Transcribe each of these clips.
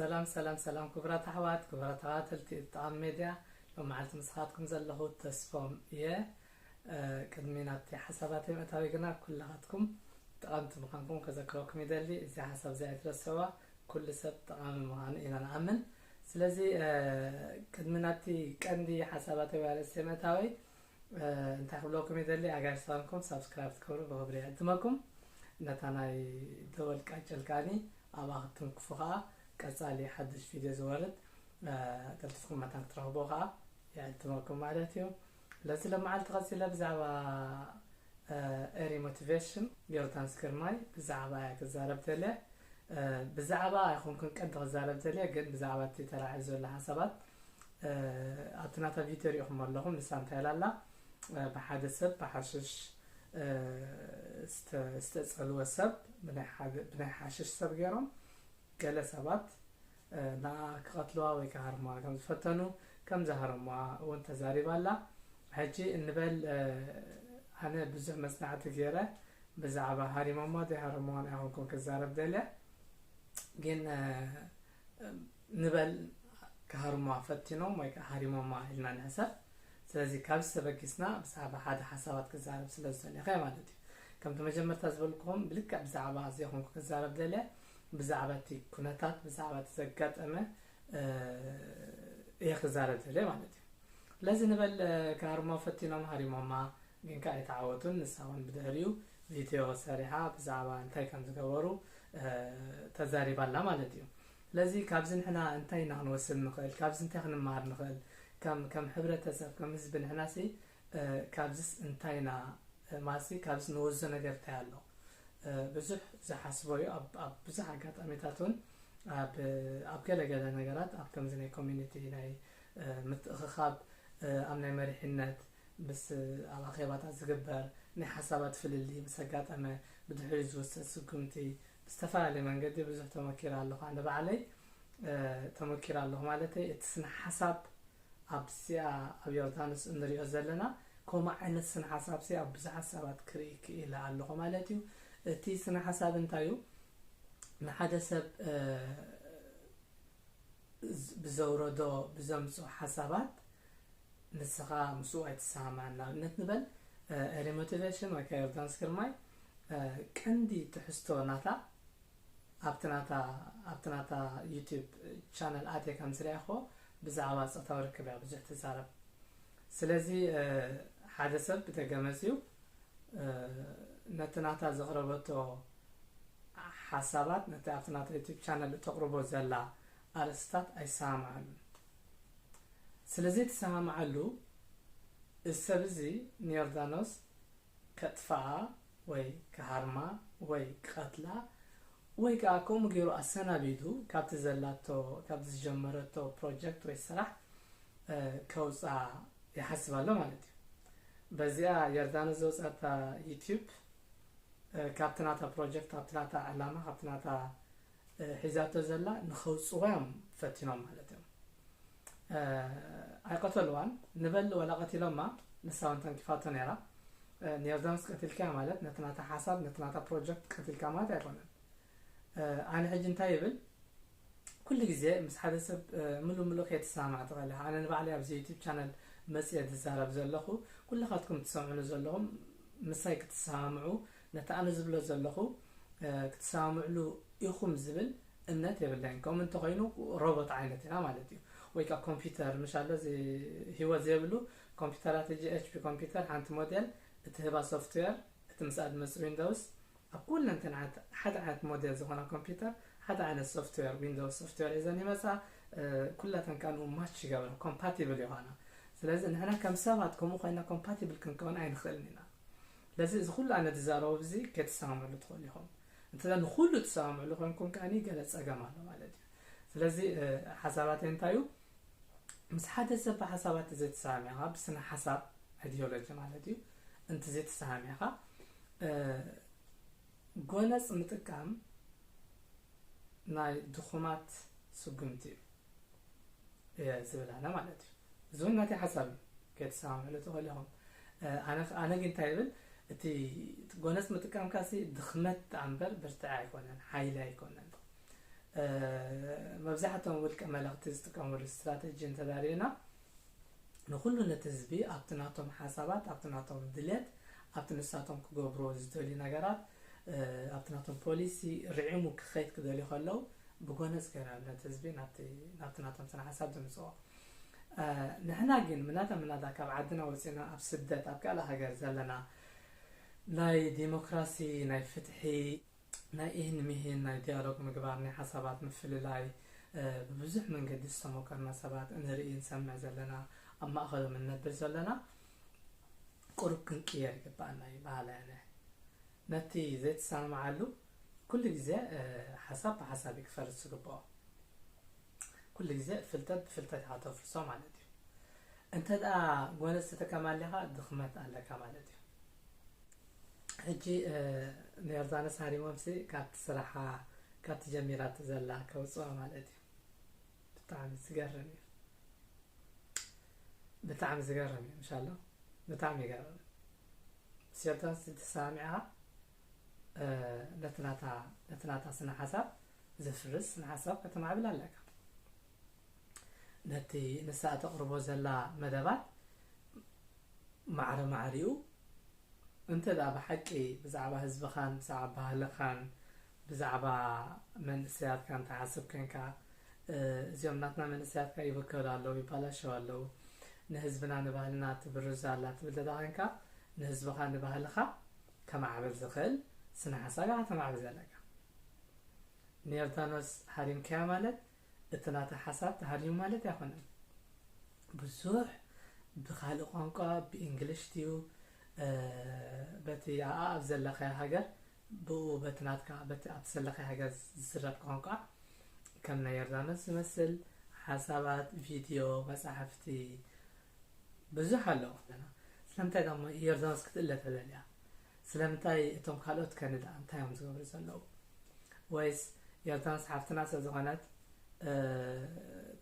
ሰላም ሰላም ሰላም፣ ክቡራት ኣሕዋት፣ ክቡራት ተኸታተልቲ ጠቓሚ ሜድያ፣ ሎም መዓልቲ ምስኻትኩም ዘለኹ ተስፎም እየ። ቅድሚ ናብቲ ሓሳባተይ ምእታዊ ግና፣ ኩላኻትኩም ጠቐምቲ ምዃንኩም ከዘክረኩም ይደሊ። እዚ ሓሳብ እዚ ኣይትረስዕዋ፣ ኩሉ ሰብ ጠቓሚ ምዃኑ ኢና ንኣምን። ስለዚ ቅድሚ ናብቲ ቀንዲ ሓሳባተይ ወይ ኣርእስቲ ምእታዊ፣ እንታይ ክብለኩም ይደሊ፣ ኣጋይሽ ተኾንኩም ሳብስክራይብ ትገብሩ ብኽብሪ ይዕድመኩም። ነታ ናይ ደወል ቃጭል ከኣኒ ኣብኣ ክትንክፉ ከኣ፣ ቀጻሊ ሓድሽ ቪድዮ ዝወርድ ቀልጢፍኩም መታን ክትረኽቦ ከኣ ይዕድመኩም ማለት እዩ። ለዚ ለመዓልቲ ቀጺለ ብዛዕባ ኤሪ ሞቲቬሽን ዮርዳንስ ግርማይ ብዛዕባ እያ ክዛረብ ደልየ። ብዛዕባ ኣይኮንኩን ቀንዲ ክዛረብ ደልየ፣ ግን ብዛዕባ እቲ ተላዒሉ ዘሎ ሓሳባት ኣብቲ ናታ ቪድዮ ሪኢኹም ኣለኹም። ንሳ እንታይ ኢላ ኣላ? ብሓደ ሰብ ብሓሽሽ ዝተፀልወ ሰብ፣ ብናይ ሓሽሽ ሰብ ገይሮም ገለ ሰባት ንኣ ክቐትልዋ ወይ ክሃርምዋ ከም ዝፈተኑ፣ ከም ዝሃረምዋ እውን ተዛሪባ ኣላ። ሕጂ እንበል ኣነ ብዙሕ መፅናዕቲ ገይረ ብዛዕባ ሃሪሞማ ዘይሃረምዋን ኣይኮንኩን ክዛረብ ደልየ፣ ግን ንበል ክሃርምዋ ፈቲኖም ወይ ከዓ ሃሪሞማ ኢልና ንሕሰብ። ስለዚ ካብዚ ተበጊስና ብዛዕባ ሓደ ሓሳባት ክዛረብ ስለ ዝደለኹ ማለት እዩ። ከምቲ መጀመርታ ዝበልኩኹም ብልክዕ ብዛዕባ እዚ ይኹንኩ ክዛረብ ደልየ፣ ብዛዕባ እቲ ኩነታት፣ ብዛዕባ እቲ ዘጋጠመ እየ ክዛረብ ደልየ ማለት እዩ። ስለዚ ንበል ክሃርሞ ፈቲኖም ሃሪሞማ ግን ከዓ ኣይተዓወቱን። ንሳ እውን ብድሕሪኡ ቪድዮ ሰሪሓ ብዛዕባ እንታይ ከም ዝገበሩ ተዛሪባ ኣላ ማለት እዩ። ስለዚ ካብዚ ንሕና እንታይ ኢና ክንወስድ ንኽእል፣ ካብዚ እንታይ ክንመሃር ንኽእል፣ ከም ከም ሕብረተሰብ ከም ህዝቢ ንሕናሲ ካብዚስ እንታይ ኢና ማሲ ካብዚ ንወስዶ ነገር እንታይ ኣሎ? ብዙሕ ዝሓስቦ እዩ። ኣብ ኣብ ብዙሕ ኣጋጣሚታት እውን ኣብ ኣብ ገለ ገለ ነገራት ኣብ ከምዚ ናይ ኮሚኒቲ ናይ ምትእኽኻብ ኣብ ናይ መሪሕነት ምስ ኣብ ኣኼባታት ዝግበር ናይ ሓሳባት ፍልልይ ምስ ኣጋጠመ ብድሕሪኡ ዝውሰድ ስጉምቲ ብዝተፈላለየ መንገዲ ብዙሕ ተመኪረ ኣለኹ። ኣነ ባዕለይ ተመኪረ ኣለኹ ማለተይ እቲ ስነ ሓሳብ ኣብዚኣ ኣብ ዮርዳኖስ እንሪኦ ዘለና ከምኡ ዓይነት ስነ ሓሳብሲ ኣብ ብዙሓት ሰባት ክርኢ ክኢለ ኣለኹ ማለት እዩ። እቲ ስነ ሓሳብ እንታይ እዩ? ንሓደ ሰብ ብዘውረዶ ብዘምፅኦ ሓሳባት ንስኻ ምስኡ ኣይትሰማማዕን። ንኣብነት ንበል ኤሪ ሞቲቬሽን ወይ ከዓ ዮርዳኖስ ግርማይ ቀንዲ ትሕዝቶ ናታ ኣብቲ ናታ ኣብቲ ናታ ዩቲዩብ ቻነል ኣትየ ከም ዝረኣኹ ብዛዕባ ፆታዊ ርክብ እያ ብዙሕ ትዛረብ። ስለዚ ሓደ ሰብ ብደገ መፅዩ ነቲ ናታ ዘቕረበቶ ሓሳባት ነቲ ኣብቲ ናታ ዩቲዩብ ቻነል እተቕርቦ ዘላ ኣርእስታት ኣይሰማማዓሉን። ስለዚ ትሰማማዓሉ እዚ ሰብ እዚ ንዮርዳኖስ ከጥፍኣ ወይ ክሃርማ ወይ ክቐትላ ወይ ከዓ ከምኡ ገይሩ ኣሰናቢዱ ካብቲ ዘላቶ ካብቲ ዝጀመረቶ ፕሮጀክት ወይ ስራሕ ከውፅኣ ይሓስብ ኣሎ ማለት እዩ። በዚኣ ዮርዳኖስ ዘውፃታ ዩቲዩብ ካብቲ ናታ ፕሮጀክት ካብቲ ናታ ዕላማ ካብቲ ናታ ሒዛቶ ዘላ ንኸውፅዎ እዮም ፈቲኖም ማለት እዮም። ኣይቀተልዋን ንበል ወላ ቀቲሎማ ንሳ እውን ተንኪፋቶ ነይራ። ንዮርዳኖስ ቀቲልካያ ማለት ነቲ ናታ ሓሳብ ነቲ ናታ ፕሮጀክት ቀቲልካ ማለት ኣይኮነን። ኣነ ሕጂ እንታይ ይብል ኩሉ ግዜ ምስ ሓደ ሰብ ምሉእ ምሉእ ከይትሰማማዕ ትኽእል ኢኻ። ኣነ ንባዕለይ ኣብዚ ዩቲዩብ ቻነል መፅየ ዝዛረብ ዘለኹ ኩልኻትኩም ትሰምዑኒ ዘለኹም ምሳይ ክትሰማምዑ ነቲ ኣነ ዝብሎ ዘለኹ ክትሰማምዕሉ ኢኹም ዝብል እምነት የብለይን። ከምኡ እንተኾይኑ ሮቦት ዓይነት ኢና ማለት እዩ። ወይ ከዓ ኮምፒውተር ምሻሎ እዚ ህይወት ዘይብሉ ኮምፒውተራት ሕጂ ኤች ፒ ኮምፒውተር ሓንቲ ሞዴል እቲ ህባ ሶፍትዌር እቲ ምስኣ ዝመፅእ ዊንዶውስ ኣብ ኩለን ተንዓት ሓደ ዓይነት ሞዴል ዝኾና ኮምፒውተር ሓደ ዓይነት ሶፍትዌር ዊንዶውስ ሶፍትዌር እዘን ይመፃ ኩላተን ከኣ ንኡ ማች ይገብራ ኮምፓቲብል ይኾና። ስለዚ ንሕና ከም ሰባት ከምኡ ኮይና ኮምፓቲብል ክንከውን ኣይንኽእልን ኢና። ስለዚ እዚ ኩሉ ኣነ ዝዛረቦ እዚ ከይትሰማምዕሉ ትኽእሉ ኢኹም። እንተ ንኹሉ ትሰማምዕሉ ኮይንኩም ከኣ ገለ ፀገም ኣሎ ማለት እዩ። ስለዚ ሓሳባተይ እንታይ እዩ? ምስ ሓደ ሰብ ብሓሳባት ዘይተሰማሚዕኻ ብስነ ሓሳብ ኣይዲዮሎጂ ማለት እዩ እንተ ዘይተሰማሚዕኻ ጎነፅ ምጥቃም ናይ ድኹማት ስጉምቲ እዩ እየ ዝብል ኣነ ማለት እዩ። እዚ እውን ናተይ ሓሳብ እዩ። ከይትሰማምዕሉ ትኽእሉ ኢኹም። ኣነ ኣነ ግን እንታይ ይብል እቲ ጎነፅ ምጥቃምካ ሲ ድኽመት ደኣ እምበር ብርትዐ ኣይኮነን ሓይሊ ኣይኮነን። መብዛሕትኦም ውልቀ መለኽቲ ዝጥቀምሉ ስትራተጂ እንተዳሪና፣ ንኹሉ ነቲ ህዝቢ ኣብቲ ናቶም ሓሳባት፣ ኣብቲ ናቶም ድሌት፣ ኣብቲ ንሳቶም ክገብርዎ ዝደልዩ ነገራት፣ እ፣ ኣብቲ ናቶም ፖሊሲ ርዒሙ ክኸይድ ክደልዩ ከለዉ፣ ብጎነጽ ገይሮም ነቲ ህዝቢ ናብቲ፣ ናብቲ ናቶም ስነ ሓሳብ ዘምጽኦ። እ፣ ንሕና ግን ምናዳ ምናዳ ካብ ዓድና ወጺና ኣብ ስደት፣ ኣብ ካልእ ሃገር ዘለና፣ ናይ ዲሞክራሲ፣ ናይ ፍትሒ፣ ናይ ኢህን ሚህን፣ ናይ ዲያሎግ ምግባር፣ ናይ ሓሳባት ምፍልላይ፣ እ፣ ብብዙሕ መንገዲ ዝተመኮርና ሰባት እንርኢ፣ እንሰምዕ ዘለና፣ ኣብ ማእኸሎም እንነብር ዘለና፣ ቁሩብ ክንቅየር ይግባኣና እዩ በሃላይ ኣነ። ነቲ ዘይትሰማምዓሉ ኩሉ ግዜ፣ እ፣ ሓሳብ ብሓሳብ እዩ ክፈርስ ዝግብኦ። ኩሉ ግዜ ፍልጠት ብፍልጠት ኢኻ ተፍርሶ ማለት እዩ። እንተ ደኣ ጎነጽ ትጥቀም ኣሊኻ፣ ድኽመት ኣለካ ማለት እዩ። ሕጂ፣ እ፣ ንዮርዳኖስ ሃሪሞምሲ ካብቲ ስራሓ፣ ካብቲ ጀሚራቶ ዘላ ከውጽኦ ማለት እዩ። ብጣዕሚ ዝገርም እዩ። ብጣዕሚ ዝገርም እዩ፣ ምሻሎ? ብጣዕሚ ይገርም። ምስ ዮርዳኖስ እንተሰማሚዕኻ፣ እ፣ ነቲ ናታ፣ ነቲ ናታ ስነ ሓሳብ ዘፍርስ ስነ ሓሳብ ከተማዕብል ኣለካ። ነቲ ንሳ እተቕርቦ ዘላ መደባት ማዕረ ማዕሪኡ፣ እንተ ደኣ ብሓቂ ብዛዕባ ህዝብኻን ብዛዕባ ባህልኻን ብዛዕባ መንእሰያትካን ትሓስብ ኮንካ፣ እ፣ እዚኦም ናትና መንእሰያት ከኣ ይብከሉ ኣለዉ፣ ይባላሸው ኣለዉ፣ ንህዝብና ንባህልና ትብርዝ ኣላ ትብል እንተ ደኣ ኮንካ፣ ንህዝብኻ ንባህልኻ ከማዕብል ዝኽእል ስነ ሓሳብ ኢኻ ተማዕብል ዘለካ። ንዮርዳኖስ ሃሪምካያ ማለት እቲ ናታ ሓሳብ ተሃሪሙ ማለት ኣይኮነን። ብዙሕ ብኻልእ ቋንቋ፣ ብእንግሊሽ ድዩ፣ እ፣ በቲ ኣኣ ኣብ ዘለኻዮ ሃገር፣ ብኡ በቲ ናትካ፣ በቲ ኣብቲ ዘለኻዮ ሃገር ዝዝረብ ቋንቋ፣ ከም ናይ ዮርዳኖስ ዝመስል ሓሳባት፣ ቪድዮ፣ መጻሕፍቲ፣ ብዙሕ ኣለዎ። ስለምንታይ ደሞ ዮርዳኖስ ክትእለ ተደልያ? ስለምንታይ እቶም ካልኦት ከ ንድኣ እንታይ እዮም ዝገብሩ ዘለዉ? ወይስ ዮርዳኖስ ሓፍትና ስለ ዝኾነት፣ እ፣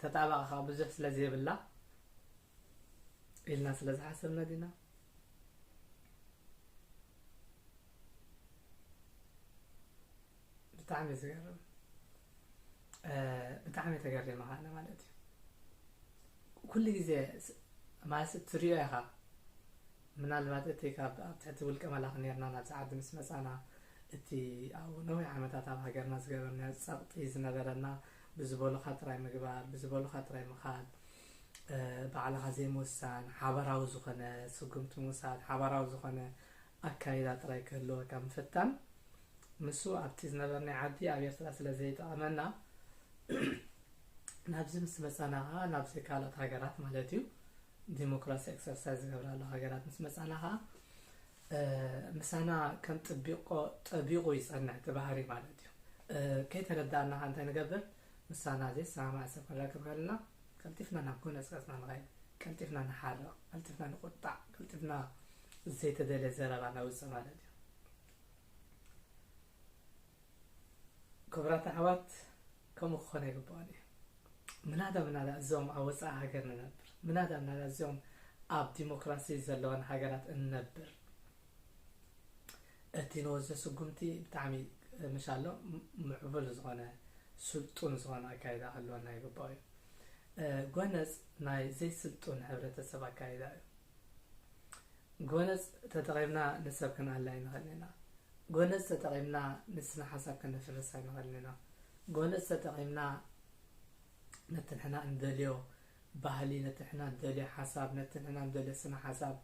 ተጣባቒ ከኣ ብዙሕ ስለ ዘይብላ ኢልና ስለ ዝሓሰብና ዲና? ብጣዕሚ ዝገርም፣ እ፣ ብጣዕሚ ተገሪመ ኣነ ማለት እዩ። ኩሉ ግዜ ስ-፣ ማለት እትሪኦ ኢኻ። ምናልባት እቲ ካብ ኣብ ትሕቲ ውልቀ መላኺ ኔርና ናብዚ ዓዲ ምስ መጻና፣ እቲ ኣብኡ ነዊሕ ዓመታት ኣብ ሃገርና ዝገበርናዮ ጸቕጢ ዝነበረና፣ ብዝበሉኻ ጥራይ ምግባር፣ ብዝበሉኻ ጥራይ ምኻድ፣ እ፣ ባዕልኻ ዘይምውሳን፣ ሓባራዊ ዝኾነ ስጉምቲ ምውሳድ፣ ሓባራዊ ዝኾነ ኣካይዳ ጥራይ ክህልወካ ምፍታን፣ ንሱ ኣብቲ ዝነበርናዮ ዓዲ ኣብ ኤርትራ ስለ ዘይጠቐመና፣ ናብዚ ምስ መጻና ኸኣ፣ ናብዚ ካልኦት ሃገራት ማለት እዩ፣ ዲሞክራሲ ኤክሰርሳይዝ ዝገብራሉ ሃገራት ምስ መጻና ኸኣ፣ እ፣ ምሳና ከም ጥቢቆ-፣ ጠቢቑ ይጸንሕ እቲ ባህሪ ማለት እዩ። እ፣ ከይተረዳእና ኸኣ እንታይ ንገብር? ምሳና ዘይሰማማዕ ሰብ ክንረክብ ከለና፣ ቀልጢፍና ናብ ጎነጽ ገጽና ንኸይድ፣ ቀልጢፍና ንሓርቕ፣ ቀልጢፍና ንቁጣዕ፣ ቀልጢፍና ዘይተደልየ ዘረባ ነውጽእ ማለት እዩ። ክቡራት ኣሕዋት፣ ከምኡ ክኾን ኣይግብኦን እዩ። ምናዳ ምናዳ እዞም ኣብ ወጻኢ ሃገር ንነብር፣ ምናዳ ምናዳ እዞም ኣብ ዲሞክራሲ ዘለወን ሃገራት እንነብር፣ እቲ ንወስዶ ስጉምቲ ብጣዕሚ፣ ምሻሎ፣ ም-፣ ምዕቡል ዝኾነ፣ ስልጡን ዝኾነ ኣካይዳ ክህልወና ይግብኦ እዩ። እ፣ ጎነጽ ናይ ዘይስልጡን ሕብረተሰብ ኣካይዳ እዩ። ጎነጽ ተጠቒምና ንሰብ ክንኣሊ ኣይንኽእልን ኢና። ጎነጽ ተጠቒምና ንስነ ሓሳብ ከነፍርስ ኣይንኽእልን ኢና። ጎነጽ ተጠቒምና ነቲ ንሕና እንደልዮ ባህሊ፣ ነቲ ንሕና እንደልዮ ሓሳብ፣ ነቲ ንሕና እንደልዮ ስነ ሓሳብ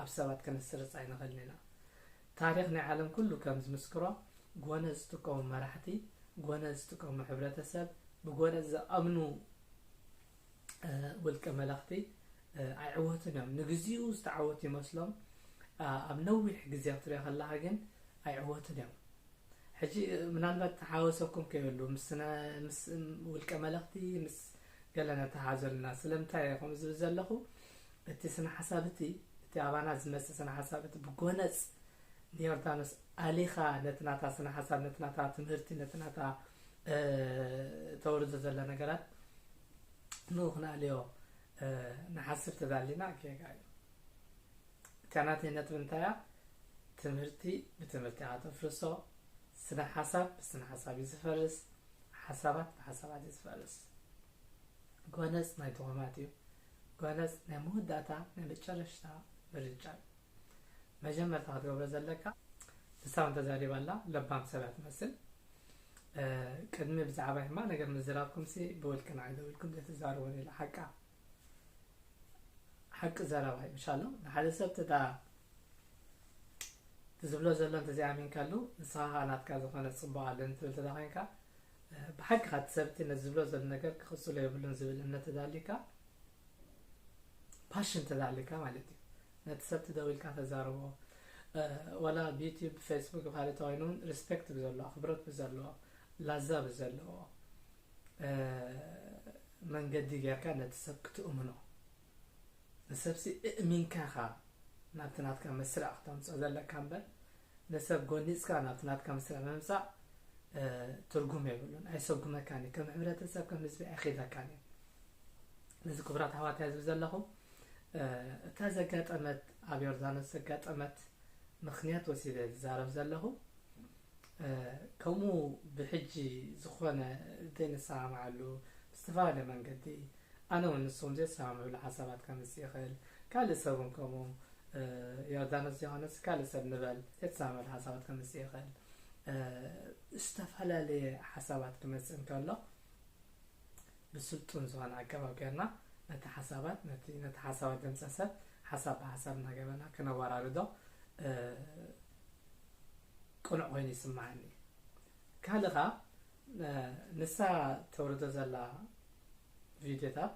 ኣብ ሰባት ከነስርጽ ኣይንኽእልን ኢና። ታሪኽ ናይ ዓለም ኩሉ ከም ዝምስክሮ፣ ጎነጽ ዝጥቀሙ መራሕቲ፣ ጎነጽ ዝጥቀሙ ሕብረተሰብ፣ ብጎነጽ ዝኣምኑ እ፣ ውልቀ መለኽቲ፣ እ፣ ኣይዕወቱን እዮም። ንግዚኡ ዝተዓወቱ ይመስሎም፣ ኣ-፣ ኣብ ነዊሕ ግዜ ክትሪኦ ከለኻ ግን ኣይዕወቱን እዮም። ሕጂ፣ እ፣ ምናልባት ተሓወሰኩም ከይህሉ፣ ምስ ስነ-፣ ምስ፣ ም፣ ውልቀ መለኽቲ፣ ምስ ገለ ነተሓዘልና። ስለምንታይ እየ ከምኡ ዝብል ዘለኹ? እቲ ስነ ሓሳብ እቲ፣ እቲ ኣባና ዝመጽእ ስነ ሓሳብ እቲ ብጎነጽ ንዮርዳኖስ ኣሊኻ ነቲ ናታ ስነ ሓሳብ፣ ነቲ ናታ ትምህርቲ፣ ነቲ ናታ፣ እ፣ ተውርዶ ዘላ ነገራት ንኡ ክነእልዮ፣ እ፣ ንሓስብ ተዳሊና ጌጋ እዩ። እታ ናተይ ነጥቢ እንታይ እያ? ትምህርቲ ብትምህርቲ ኢኻ ተፍርሶ፣ ስነ ሓሳብ ብስነ ሓሳብ እዩ ዝፈርስ፣ ሓሳባት ብሓሳባት እዩ ዝፈርስ። ጎነጽ ናይ ትኹማት እዩ። ጎነጽ ናይ መወዳእታ ናይ መጨረሽታ ምርጫ እዩ። መጀመርታ ክትገብሮ ዘለካ ንሳ እውን ተዛሪባ ኣላ። ለባም ሰብ እያ ትመስል። ቅድሚ ብዛዕባ ሕማቕ ነገር ምዝራብኩም ሲ ብውልቅና ኣይደውልኩም ዘይትዛረቡ ኢላ ሓቃ ሓቂ ዘረባ እዩ ምሻሎ። ንሓደ ሰብ ተዳ ዝብሎ ዘሎ እንተዘይኣሚንካሉ ንስኻ ከዓ ናትካ ዝኾነ ፅቡቅ ኣለኒ ትብል ተዳ ኮይንካ ብሓቂ ካቲ ሰብቲ ነዚ ዝብሎ ዘሎ ነገር ክቕፅሎ የብሉን ዝብል እምነት ተዳሊካ ፓሽን ተዳሊካ ማለት እዩ። ነቲ ሰብ ትደዊልካ ተዛርቦ ወላ ብዩቲዩብ ብፌስቡክ ብካሊእ ተኮይኑ እውን ሪስፔክት ብዘለዎ ኣክብሮት ብዘለዎ ላዛ ብዘለዎ መንገዲ ጌርካ ነቲ ሰብ ክትእምኖ ንሰብሲ እእሚንካ ኢኻ ናብቲ ናትካ መስርዕ ክተምፅኦ ዘለካ እምበር ንሰብ ጎኒፅካ ናብቲ ናትካ መስርዕ ምምፃእ ትርጉም የብሉን። ኣይሰጉመካን እዩ። ከም ሕብረተሰብ ከም ህዝቢ ኣይኺደካን እዩ። ነዚ ክቡራት ኣሕዋት ዝብ ዘለኹ እታ ዘጋጠመት ኣብ ዮርዳኖስ ዘጋጠመት ምኽንያት ወሲደ ዝዛረብ ዘለኹ ከምኡ ብሕጂ ዝኾነ ዘይንሰማማዓሉ ብዝተፈላለየ መንገዲ ኣነ እውን ንስኹም ዘይሰማምዕሉ ሓሳባት ከምፅእ ይኽእል። ካልእ ሰብ እውን ከምኡ ዮርዳኖስ ዘይኮነስ ካልእ ሰብ ንበል ዘይተሰማምዕሉ ሓሳባት ከምፅእ ይኽእል። ዝተፈላለየ ሓሳባት ክመፅእ እንከሎ ብስልጡን ዝኾነ ኣገባብ ጌርና ነቲ ሓሳባት ነቲ ነቲ ሓሳባት ደምፀ ሰብ ሓሳብ ብሓሳብ እናገበና ክነወራርዶ ቅኑዕ ኮይኑ ይስምዓኒ። ካልእ ኸዓ ንሳ ተውርዶ ዘላ ቪድዮታት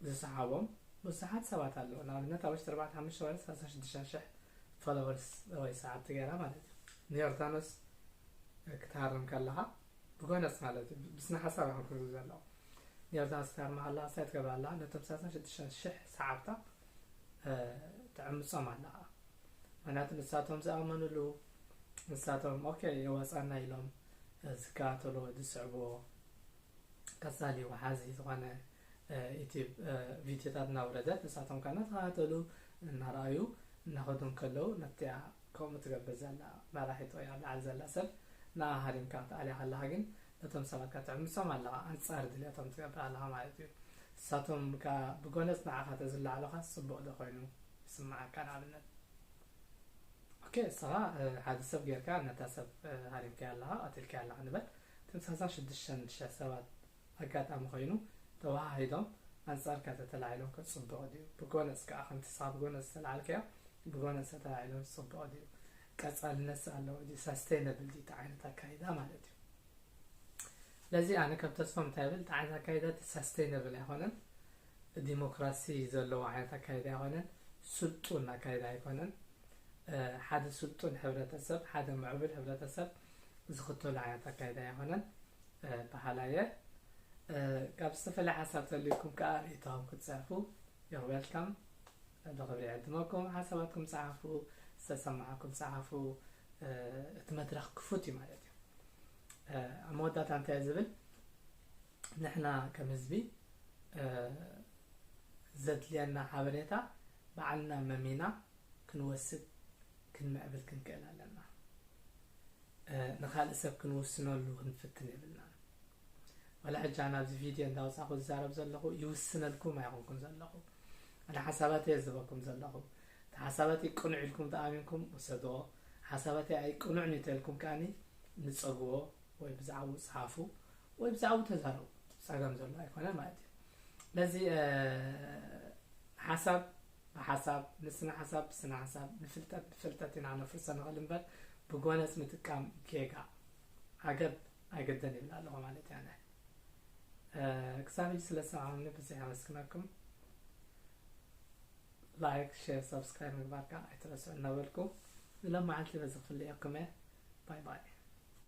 ዝሰሓቦም ብዙሓት ሰባት ኣለዉ። ንኣብነት ኣብ ውሽጢ ኣርባዕተ ሓሙሽተ ወርሒ ሰላሳ ሽዱሽተ ሽሕ ፎሎወርስ ወይ ሰዓብቲ ገይራ ማለት እዩ። ንዮርዳኖስ ክትሃርም ከለኻ ብጎነጽ ማለት እዩ ብስነ ሓሳብ እዮም ክብሉ ዘለዉ። ንዮርዳኖስ ክትሃርም ከለኻ እንታይ ትገብር ኣለኻ? ነቶም ሰላሳ ሽዱሽተ ሽሕ ሰዓብታ ተዕምጾም ኣለኻ። ምክንያቱ ንሳቶም ዝኣመኑሉ ንሳቶም ኦኬ የዋጻና ኢሎም ዝከታተልዎ ዝስዕብዎ ቀጻሊ ወሓዚ ዝኾነ ዩቲብ ቪድዮታት እናውረደት ንሳቶም ከዓ እናተኸታተሉ እናረኣዩ እናኸዱ እንከለዉ ነቲያ ከምኡ ትገብር ዘላ መራሒት ወይ ኣብ ላዕሊ ዘላ ሰብ ንኣ ሃሪምካ ክትኣልያ ከለኻ ግን ነቶም ሰባት ከዓ ትዕምሶም ኣለኻ ኣንጻር ድልየቶም ትገብር ኣለኻ ማለት እዩ። ንሳቶም ከዓ ብጎነጽ ንዓኻ ተዝላዕሉኻ ጽቡቕ ዶ ኮይኑ ይስምዓካ ንኣብነት ኦኬ እስኻ ሓደ ሰብ ጌርካ ነታ ሰብ ሃሪምካያ ኣለኻ ቀቲልካያ ኣለኻ ንበል እቶም ሰላሳ ሽዱሽተ ሽሕ ሰባት ኣጋጣሚ ኮይኑ ተወሃሂዶም ኣንጻርካ ተተላዒሎም ከ ጽቡቕ ድዩ ብጎነጽ ከኣ ከምቲ እስኻ ብጎነጽ ዝተላዓልካዮ ብጎነጽ ተተላዒሎም ጽቡቕ ድዩ ቀጻልነትስ ኣለዎ ድዩ ሳስተይነብል ድዩ እቲ ዓይነት ኣካይዳ ማለት እዩ ስለዚ ኣነ ከም ተስፎም እንታይ ይብል እቲ ዓይነት ኣካይዳ እቲ ሳስተይነብል ኣይኮነን ዲሞክራሲ ዘለዎ ዓይነት ኣካይዳ ኣይኮነን ስልጡን ኣካይዳ ኣይኮነን ሓደ ስልጡን ሕብረተሰብ ሓደ ምዕቡል ሕብረተሰብ ዝኽተሉ ዓይነት ኣካይዳ ኣይኮነን በሃላ እየ ካብ ዝተፈላለየ ሓሳብ ተልዩኩም ከዓ ርእይቶኹም ክትፅሕፉ you're welcome ብኽብሪ ይዕድመኩም ሓሳባትኩም ፀሓፉ ዝተሰማዓኩም ፀሓፉ እቲ መድረኽ ክፉት እዩ ማለት እዩ ኣብ መወዳእታ እንታይ ዝብል ንሕና ከም ህዝቢ ዘድልየና ሓበሬታ ባዕልና መሚና ክንወስድ ክንምዕብል ክንክእል ኣለና ንካልእ ሰብ ክንውስነሉ ክንፍትን የብልና ዋላ ሕጂ ኣነ ኣብዚ ቪድዮ እንዳወፃኹ ዝዛረብ ዘለኹ ይውስነልኩም ኣይኮንኩን ዘለኹ ኣነ ሓሳባተይ ዝህበኩም ዘለኹ እቲ ሓሳባተይ ቅኑዕ ኢልኩም ተኣሚንኩም ውሰድዎ ሓሳባተይ ኣይቅኑዕን እዩ ተልኩም ከኣኒ ንፀግዎ ወይ ብዛዕባኡ ፀሓፉ ወይ ብዛዕባኡ ተዛረቡ ፀገም ዘሎ ኣይኮነን ማለት እዩ ስለዚ ሓሳብ ብሓሳብ ንስነ ሓሳብ ብስነ ሓሳብ ንፍልጠት ብፍልጠት ኢና ነፍርሶ ንኽእል እምበር ብጎነፅ ምጥቃም ጌጋ ዓገብ ኣይገደን ይብል ኣለኹ ማለት እያ ክሳብ ሕጂ ስለ ዝሰማዕኩምኒ ብዙሕ የመስግነኩም ላይክ ሼር ሳብስክራይብ ምግባር ከዓ ኣይትረስዑ እናበልኩ ንሎም መዓልቲ በዚ ክፍልየኩም እየ ባይ ባይ